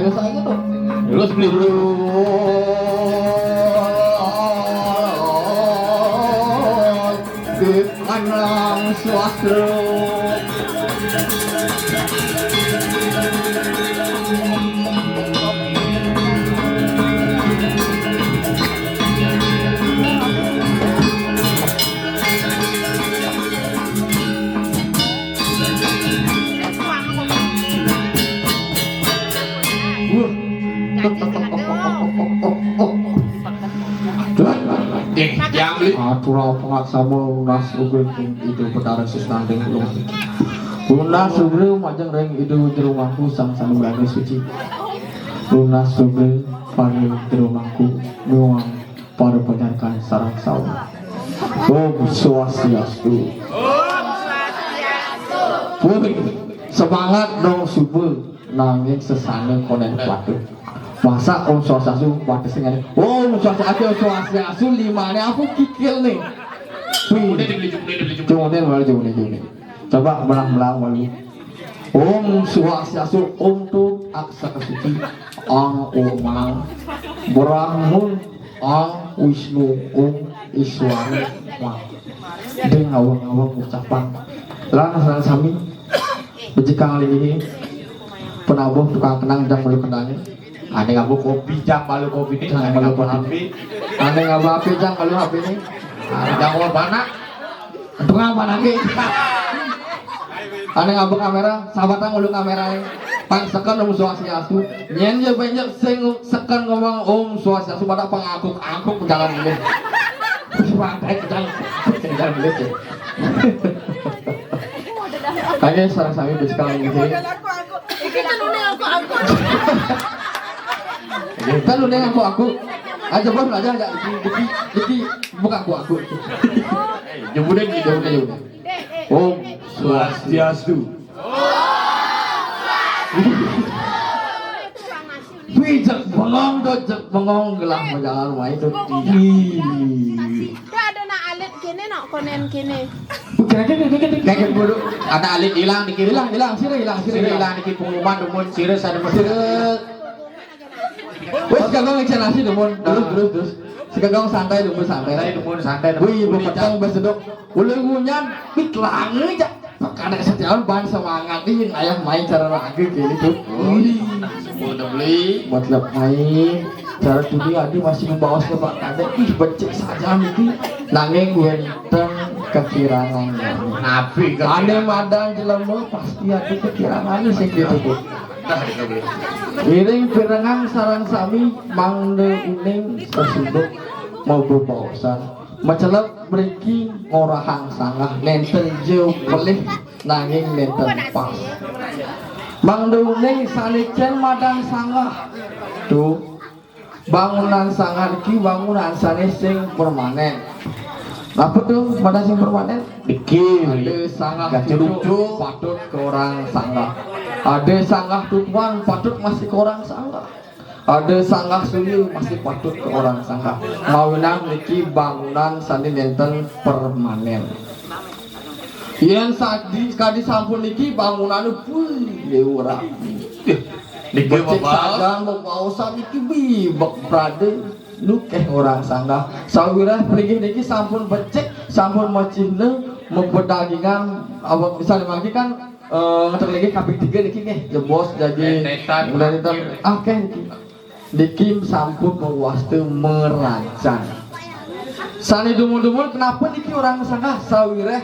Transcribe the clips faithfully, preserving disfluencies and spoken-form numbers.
Terus beli dulu. Di kanan suastra. Eh, yang beli. Atura pangaksama lunas ugi ing Ida Betara Sesnanding lunas. Lunas ugi majeng ring Ida Jero Mangku Sang Sanding Suci. Lunas ugi para Jero Mangku miwah para panjarakan sareng sawi. Om Swastiastu. Woi, semangat dong suba nanging sesana konen patuh. Masa Om Swastiastu patuh sing ada. Om Swastiastu, Om Swastiastu limane aku kikil nih. Wih. Udah dibeli, udah dibeli, udah. Cuma nih, udah, cuma nih, cuma nih. Coba belang-belang malu. Om Swastiastu, Om Tut Aksara Suci, Ang Omang, Brahmun, Ang Wisnu, Om Iswara. Wah. Ding awang-awang ucapan. Lan sareng sami becikang linggih. Penabuh tukang kenang jang malu kenange. Ane ngaba kopi jang malu kopi ni, ane ngaba H P. Ane ngaba H P jang malu H P ni. Jang malu banak. Tukang banak ni. Ane ngaba kamera, sahabatan ngulu kamera ni. Pang seken Om Swastiastu. Nyen ya banyak sing seken ngomong Om Swastiastu pada pang angkuk-angkuk jalan ini. Santai jalan, jalan ini. Oke, sareng sami becikang linggih. Iki telune aku, aku. Telune aku, aku. Aja bos aja aja iki iki iki buka aku aku. Jemude iki jemude jemude. Om Swastiastu. Wih, cek bengong tuh, cek bengong gelah majalan wae tuh. Ih. Tuh ada nak alit kene, nak konen kene. Kira-kira kira-kira kayak bodoh. Ada alit hilang dikit, hilang hilang sira hilang sira hilang dikit pengumuman dumun sira sana sira. Wes kagak ngecek nasi dumun. Terus terus terus. Si kagak santai dumun santai. Santai dumun santai. Wih, ibu petang besedok. Ulah ngunyan, pit lange aja. Kadek setiawan ban semangat nih, ayah main cara lagi kayak gitu. Wih. Udah beli. Buat lep main. Cara dulu adi masih membawa sebab kadek. Ih, becek saja niki. Nanging wenten kekirangan. Napi kekirangan? Ane madan jelema pasti ada kekirangan sih gitu, Bu. Dah, udah beli. Ngiring pirengang sareng sami mangda uning sesuduk mau bebaosan. Macelep mriki ngorahang sanggah nenten jauh pelih nanging nenten pas. Mangda uning sane cen madan sanggah. Tuh, bangunan sanggah niki bangunan sane sing permanen. Apa tuh madan sing permanen? Niki ada sanggah tutuk patut ke orang sanggah. Ada sanggah tutuan patut masih ke orang sanggah. Ada sanggah suyu masih patut ke orang sanggah. Mawinan niki bangunan sane nenten permanen. Yen sadi kadi sampun niki bangunane pun dewa rapi. Niki becik sagang bebaosan niki bibek prade nukeh orang sanggah. Sawireh pringgih niki sampun becik, sampun macihna, mapedagingan awak misalnya mangke kan eh, ngeter lagi kaping tiga niki nggih, jebos jadi rentetan. Udah rentetan. Akeh niki. Niki sampun mawasta merajan. Sane dumun-dumun kenapa niki orang sanggah sawireh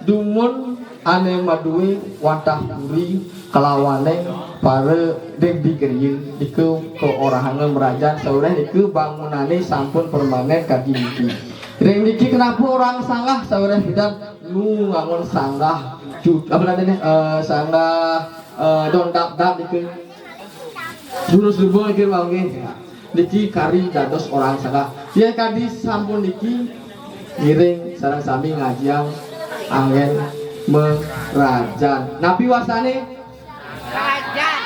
dumun ane madue wantah puri kelawane para deng di griya nika keorahanga merajan sawireh nika bangunane sampun permanen kadi niki. Ring niki kenapa orang sanggah sawireh pidan nu ngangon sanggah jut apa namanya eh, sanggah eh, don dap dap niki. Durus lubung niki mangke. Niki kari dados orang sanggah. Yen kadi sampun niki ngiring sareng sami ngajiang anggen merajan. Napi wastane?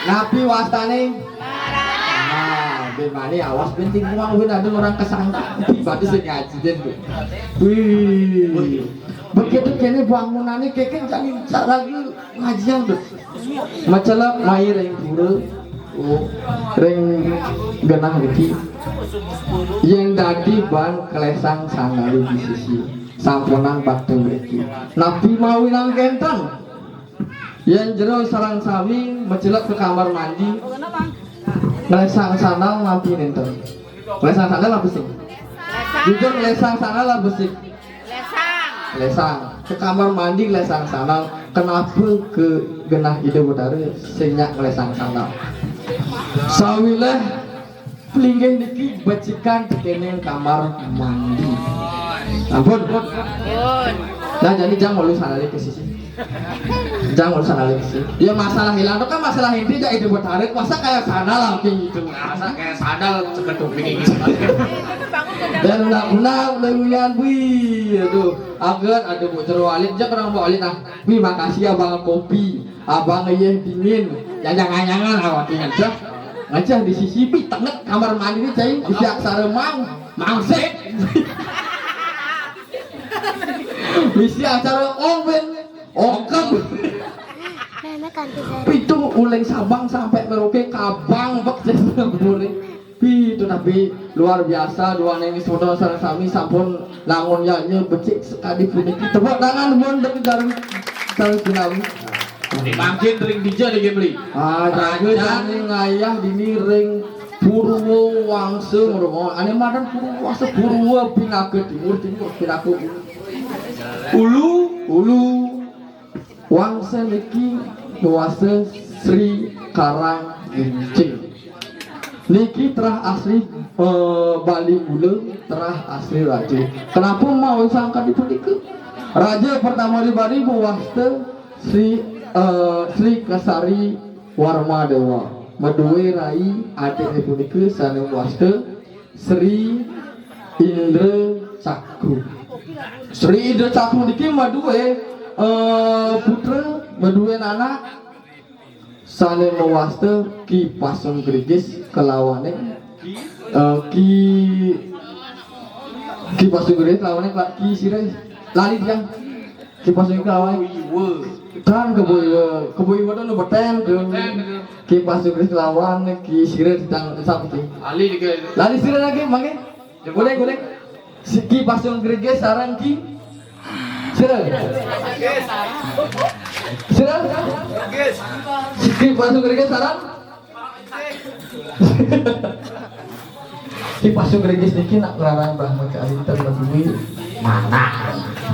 Napi wastane? Nah, ben mani awas ben timuang ben ada orang kesangka. Berarti sing ngaji den tuh. Wih. Begitu kene bangunane keke jani cara ngajiang tuh. Macelep mai ring pura. Ring genah niki, yen dadi ban klesang sandal di sisi, sampunang bakti mriki. Napi mawinan kenten? Yen jero sareng sami macelep ka kamar mandi, nglesang sandal napi nenten? Nglesang sandal apa sih? Jujur, nglesang sandal apa sih? Nglesang. Nglesang. Ka kamar mandi nglesang sandal. Kenapa ka genah Ida Betara sing nyak nglesang sandal? Sawiréh linggih niki becikan tekening kamar mandi. Ampun. Ampun. Nah, jani jang malu sandalé ka sisi. Jang malu sandalé ka sisi. Ya, masalah ilang to kan masalah inti, jak Ida Betara, masa kaya sandal lagi gitu. Masa kaya sandal ceketuk ini. Dan udah, udah, udah, udah, wih, aduh, agen, aduh, Bu, jero alit, jak orang Bu alit, nah. Wih, makasih abang kopi, abang yéh dingin, jangan-jangan awak ingat, cah. Ngecah di sisi pi tenget kamar mandi ni, cai, bisi aksara mang, mangsit. Bisi aksara ong, ben, ongkem. Pitu uling Sabang sampai Merauke kabang bek jadi boleh. Pi, itu tapi luar biasa, duaning saudara sareng sami sampun nangun yanya becik sekadi puniki. Tepuk tangan, mun, dek, sareng, sareng sinami. Ini mangkin ring dija nih, Gemli. Ah, jaga Raja. Jani ngayah dini ring Purwa Wangsa, Purwa. Ane madan Purwa Wangsa, Purwa pinaka timur, timur pinaka ulu. Ulu, ulu. Wangsa niki mawasta Sri Karang Buncing. Niki terah asli, eh, Bali Ula, terah asli raja. Kenapa mau sangka di punika? Raja pertama di Bali mawasta Sri, eh, Sri Kesari Warma Dewa. Madue rai adik punika sane mawasta Sri Indra Cakru. Sri Indra Cakru niki madue, eh, putra, madue anak sane mawasta Ki Pasung Gerigis kelawane, eh, Ki, Ki Pasung Gerigis kelawane Ki Sire. Lali tiang. Ki Pasung Gerigis kelawane. Tan Kebo Iwa, Kebo Iwa to beten to. Ki Pasung Gerigis kelawan Ki Sire tentang sapa ki? Lali tiga. Lali Sire lagi, mangke. Golek, golek. Si Ki Pasung Gerigis sareng Ki Sire. Sire. Si Ki Pasung Gerigis sareng Ki Pasung Gerigis niki nak nglarang Brahma Kali ten madue anak.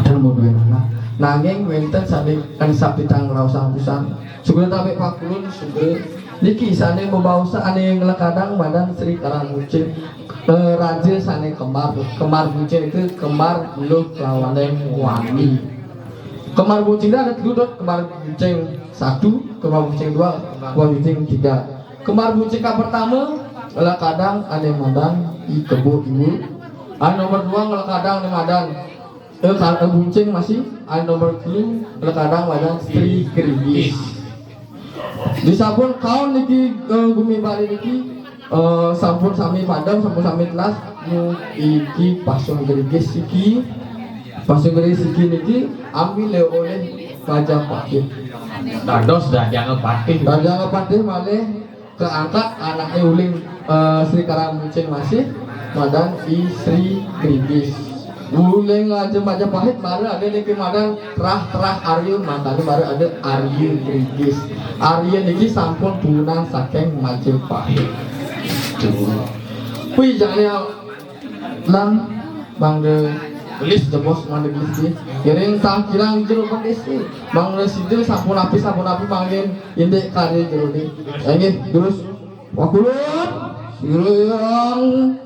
Ten madue anak. Nanging wenten sane kan sapitang raosan pisan. Sugra tapek pakulun, sugra niki sane bebaosa ane nglekadang madan Sri Karang Buncing, eh, raja sane kembar, kembar Buncing ke kembar luh lawaning wani. Kembar Buncing ada tiga dot, kembar Buncing satu, kembar Buncing dua, kembar Buncing tiga. Kembar Buncing ka pertama, nglekadang ane madan I Kebo Iwa. Ane nomor dua nglekadang ane madan, eh, ka-, eh, Buncing masih, ane nomor telu nglekadang madan Sri Gerigis. Disampun kaon niki, eh, gumi Bali niki, eh, sampun sami padem, sampun sami telas, nu iki Pasung Gerigis siki. Pasung Gerigis siki niki ambil oleh Majapahit. Dados dadi patih. Dadi patih malih keangkat anake uling, eh, Sri Karang Buncing masih, madan I Sri Gerigis. Uling Raja Majapahit mara ada niki madan terah-terah Arya, makane mara ada Arya Gerigis. Arya niki sampun turunan saking Majapahit. Tuh. Wih, jangan ya. Lan mangda gelis jebos mangda gelis nggih. Ngiring tangkilang jero bendese. Mangda sida sapunapi, sapunapi mangkin indik karya jero nggih. Ya nggih, durus. Wakulun, ngiring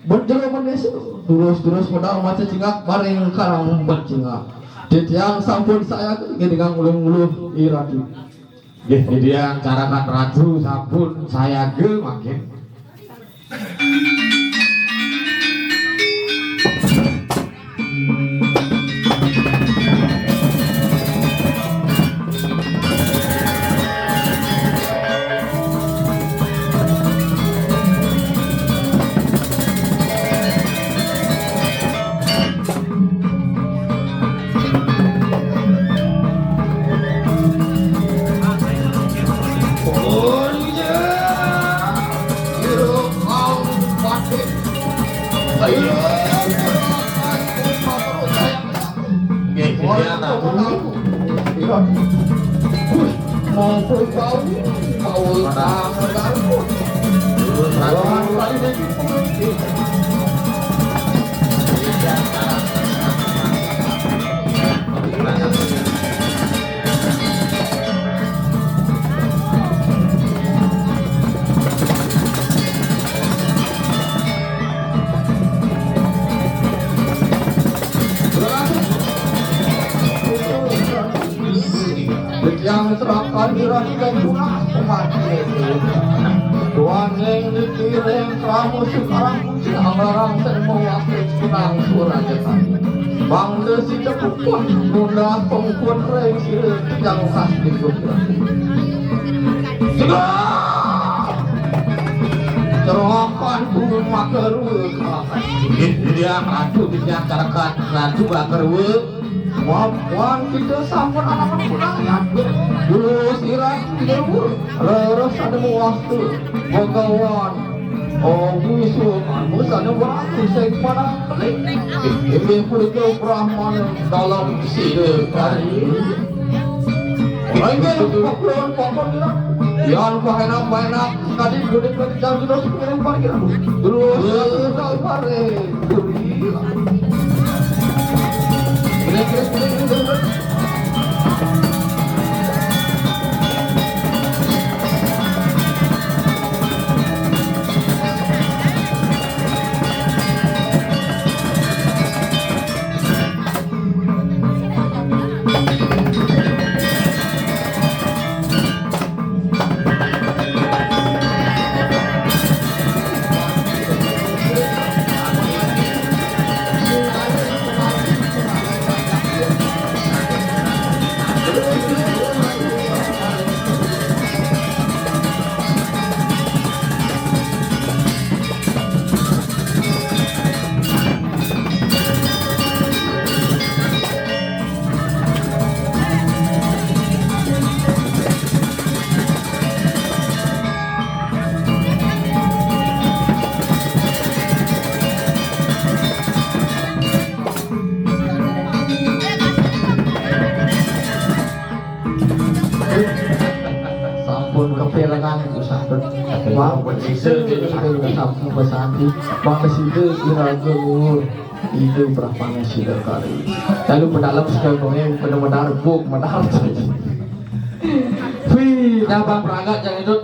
bed jero bendese. Durus, durus medal maca cingak, maring karang becingak. Titiang sampun saya ngiringang ulun-ulun irati. Nggih, titiang carakan ratu sampun sayaga mangkin. Titiang serakan dirasikan tunas kematian. Tuan yang dikiring kamu sekarang puji amarang dan mewakil kunang surajatan. Bangsa si tepupun nunda pengkun reng sira titiang ukas dibuka. Sudah! Cerokan burung makerua kelakan. Dia ratu titiang carakan ratu makerua. Wan, wan kita sampun anak-anak undangan. Dulu sira dewa, leres ada waktu. Bagawan. Oh, musuh kamu sana berlaku saya pada pelik. Ini pun Brahmana dalam sila kali. Lagi pakuan pakuan dia. Yang pahenak pahenak tadi gudeg tadi jam sudah sepuluh parkir. Terus kita kemarin. Sampun kepelengan usaha. Wah, bersisa sampun besanti. Bang sida iraga luhur. Ida berapana sida kali. Lalu pedalem sekali dongeng, benar-benar buk, benar. Wih, dah bang peragat jangan itu.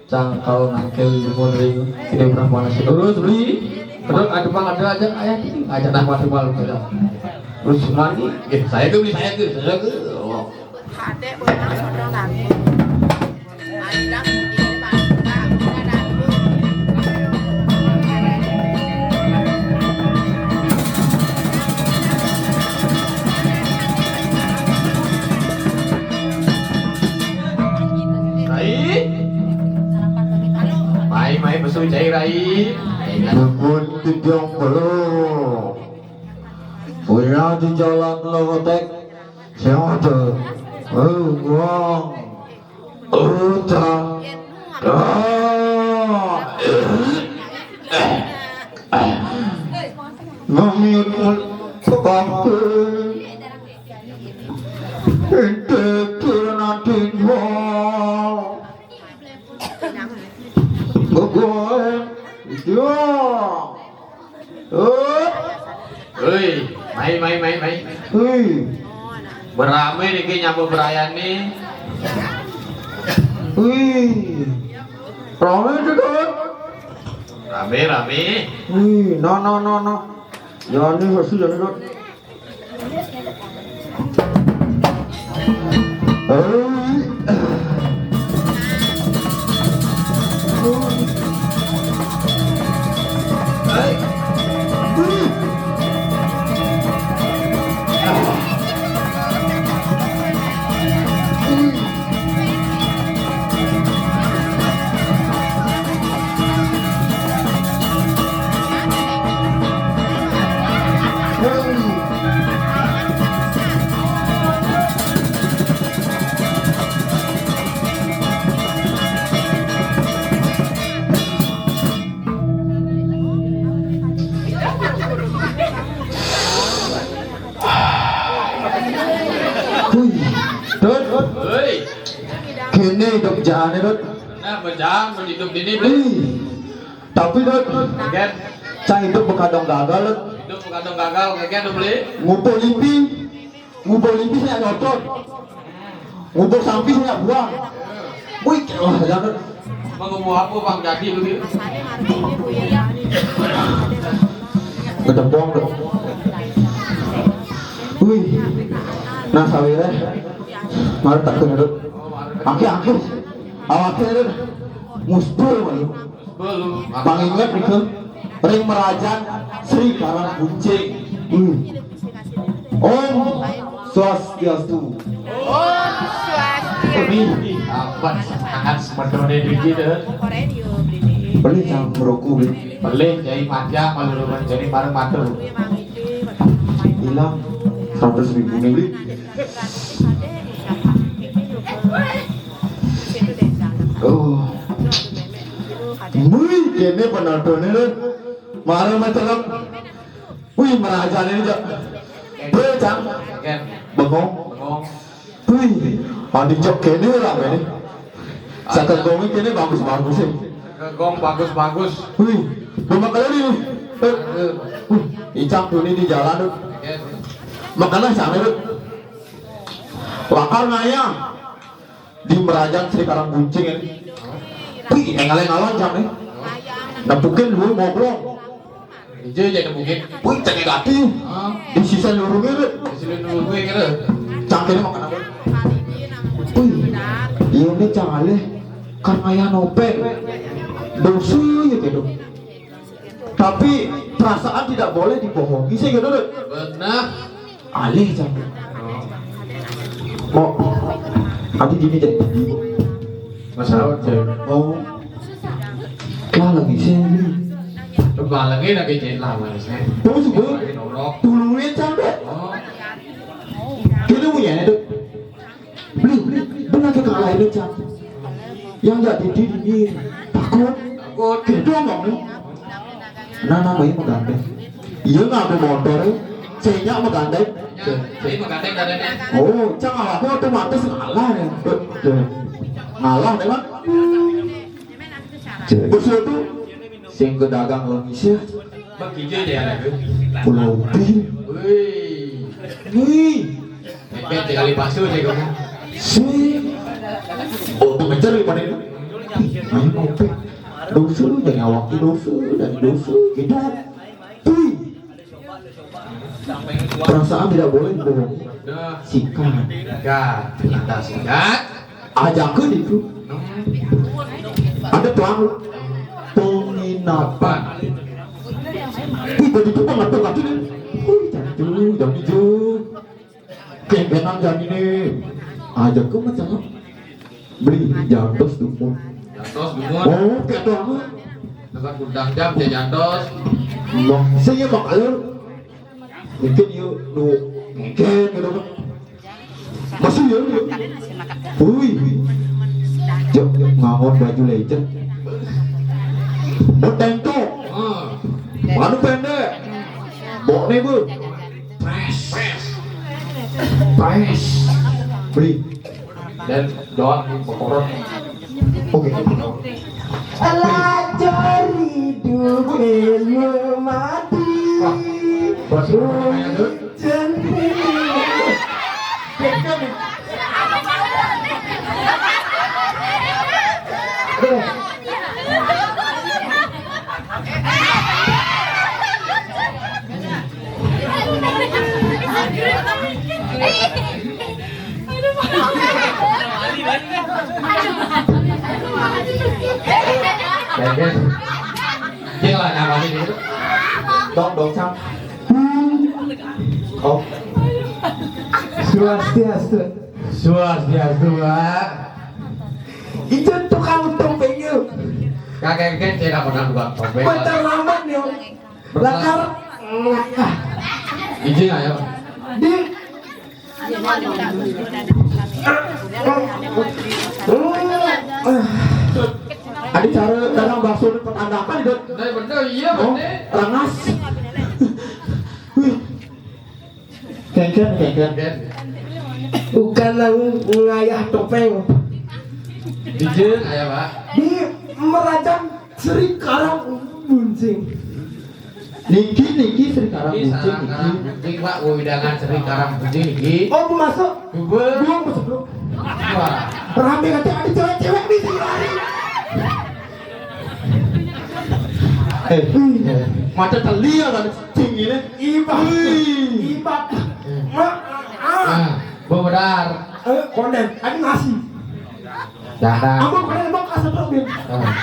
Cang kau nangkil dumun ring ida berapana sida. Terus beli. Terus ada bang ada aja ayah ini. Aja dah mati malu kita. Terus mari, eh saya ke beli saya ke, saya ke. Oh. Adek benar sudah lagi. Ayo dah, ini bang, bang, udah dah. Rai. Mai, mai, pesu cai, Rai. Dumun titiang peluk. Punya di jalan lotek. Siapa tu? Oh, wong. Ucap. Ah. Mamiut pekaku. Ente kira nanti wong. Gogoen. Iya. Oh. Hei, mai, mai, mai, mai. Hei. Berame niki nyambut berayan ni. Hei. Rame tu, Dut. Rame, rame. Hei, no, no, no, no. Ya ni mesti ya ni, Dut. Hei. Kéné hidup jaané, Dut. Nah, bejaan mun hidup ini, Bli. Ih, tapi, Dut, Gén, cang hidup bekadang gagal, Dut. Hidup bekadang gagal, gégén, Bli. Ngubuh limpi, ngubuh limpi sing nyotot. Ngubuh sampih sing buang. Wih, wah, jangan. Mau ngubuh apa, Bang? Jadi begitu. Gedebong, Dut. Wih. Nah, sawiréh. Mari takun, Dut. Aki-aki. Awaké, Dut. Musbul, Dut. Panginget itu ring Merajan Sri Karang Kuncing. Hmm. Om Swastiastu. Om Swastiastu. Wih, apa sangat semedoné di sini? Beli campur aku, beli. Beli, jadi maja, kalau jadi bareng mata. Hilang seratus ribu nih, beli. Oh. Wih, kéné penontonné, Dut. Marah macam. Wih, Merajan ini, Cak. Bro, Cang. Bengong. Bengong. Wih, adi jok kéné ramé nih. Sakegoné kéné bagus-bagus ya. Kegong bagus-bagus. Wih, belum makan lagi nih. Eh, wih, Icang tuh ini di jalan tuh. Makanlah sana tuh. Lakar ngayah di Merajan Sri Karang Kuncing ini. Wih, engalé-engalé Cang nih. Nepukin lu ngobrol. Ijo jadi mungkin. Wih, cengé gati. Ah. Di sisa lurungnya, Dut. Di sisa lurungnya gitu. Cangkirnya makan apa? Wih, iya nih, Cang, alih. Kan ngayah nopéng. Dosa ya gitu. Tapi perasaan tidak boleh dibohongi sih gitu, Dut. Benar. Alih, Cang. Oh, adi gini, Cang. Masalah, Cang. Oh. Lah, lagi sih. Coba lagi, lagi jahit lah, Mas. Terus, Bu. Lagi norok. Tulungin, Cang, deh. Oh. Kita punya itu. Beli, beli. Benar kita lain, Cang. Yang nggak didi ini takut. Takut. Gitu ngomong. Nah, namanya menggandeng. Iya, nggak ada motor, ya. Cenya menggandeng. Cenya menggandeng, gandengnya. Oh, Cang, aku otomatis ngalah, ya. Betul. Ngalah, memang. Terus itu, sing kedagang lagi sih. Bang Kijil ya, ada tuh. Pulau Ubin. Wih. Wih. Mepet sekali pasu sih kamu. Sih. Oh, tuh ngejar di mana itu? Ayo, ngopi. Dosa lu, jangan awak dosa, dan dosa. Gitu. Wih. Perasaan tidak boleh dibohongi. Sikat. Sikat. Kita sikat. Ajakeun itu. Ada pelang penginapan. Wih, tadi itu mah ngatur-ngatur. Wih, jam tujuh, jam tujuh. Kengkenan jam ini. Ajakeun mah cakep. Beli jantos dumun. Jantos dumun. Oh, kayak apa? Dengan gudang jam ya jantos. Bang, saya mah kalau mungkin yuk, nu mungkin gitu kan. Masih ya, ya. Wih, wih. Jok, jok, ngangon baju legend. Botento. Ah. Manu pendek. Bok nih, Bu. Pres. Pres. Beli. Dan doang di kokoron. Oke. Lajur hidup ilmu mati. Wah, bos, lumayan, Dut. Centini. Aduh. Bagus. Cing lah, nyamanin itu. Dong, dong, Sam. Oh. Swastiastu. Swastiastu, Pak. Itu tukang topeng yuk. Kakek-kakek tidak pernah tukang topeng. Bentar lambat yuk. Lakar. Izin ayo. Di. Adi cara dagang bakso di petandakan, Dut. Nah, bener, iya, oh, bener. Rangas. Wih. Kengken, kengken. Bukan nang ngayah topeng. Dijeng aya, Pak. Di Merajang Sri Karang Buncing. Niki, niki Sri Karang Buncing, niki. Karang Buncing, Pak, wewidangan Sri Karang Buncing niki. Oh, Bu masuk. Dua. Dua masuk, Bu. Wah. Rame nanti ada cewek-cewek nih, sing lari. Eh, maca teli ya kan cing ini. Ibat. Wih. Ibat. Mak, ah. Nah, Bu Bedar. Eh, konden, ada nasi. Dah, dah. Ampun, konden, Bang, kasih truk, Bin. Ah.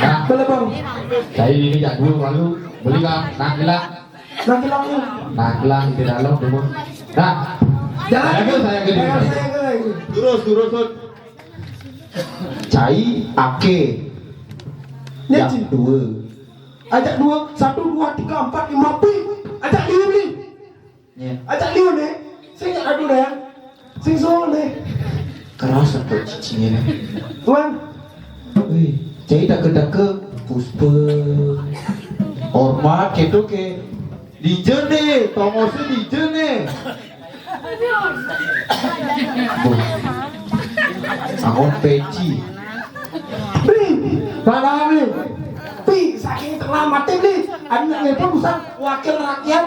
Dah. Boleh, Bang. Saya ini jadul malu. Beli, Bang. Nah, gila. Nah, gila, Bang. Nah, gila, di dalam, Bu. Dah. Jalan. Saya ke, saya ke, saya ke. Terus, terus, terus. Cai ake. Ajak dua. Ajak dua, satu, dua, tiga, empat, lima, pi. Ajak liu, pi. Ajak liu nih. Sing aduh deh. Sing solo nih. Keras apa cicinya nih? Tuan. Wih, cai dake-dake puspa. Hormat gitu ke. Dijene, tongosnya dijene. Buh. Aku peci. Beli, mana beli? Pi, saking terlambatnya beli. Ada yang nelpon bukan wakil rakyat.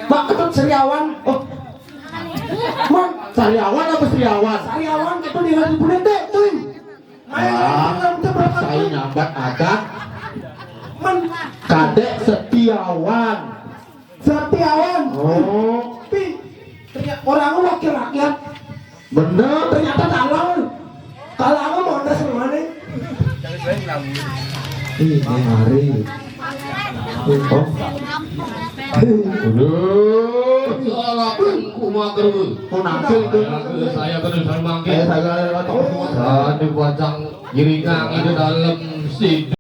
Pak Ketut Sariawan. Oh. Man, Sariawan apa Sariawan? Sariawan itu di Raja Bunete, tuh. Wah, saya nyambat adat. Kadek Setiawan. Setiawan. Oh. Pi, ternyata orang wakil rakyat. Bener, ternyata dalang. Kalau aku mau tes mana? Ini hari. Oh. Aduh, salah aku mager. Mau nampil ke? Saya terus mangke. Eh, saya lewat toko semua. Aduh, pacang giringan itu dalam situ.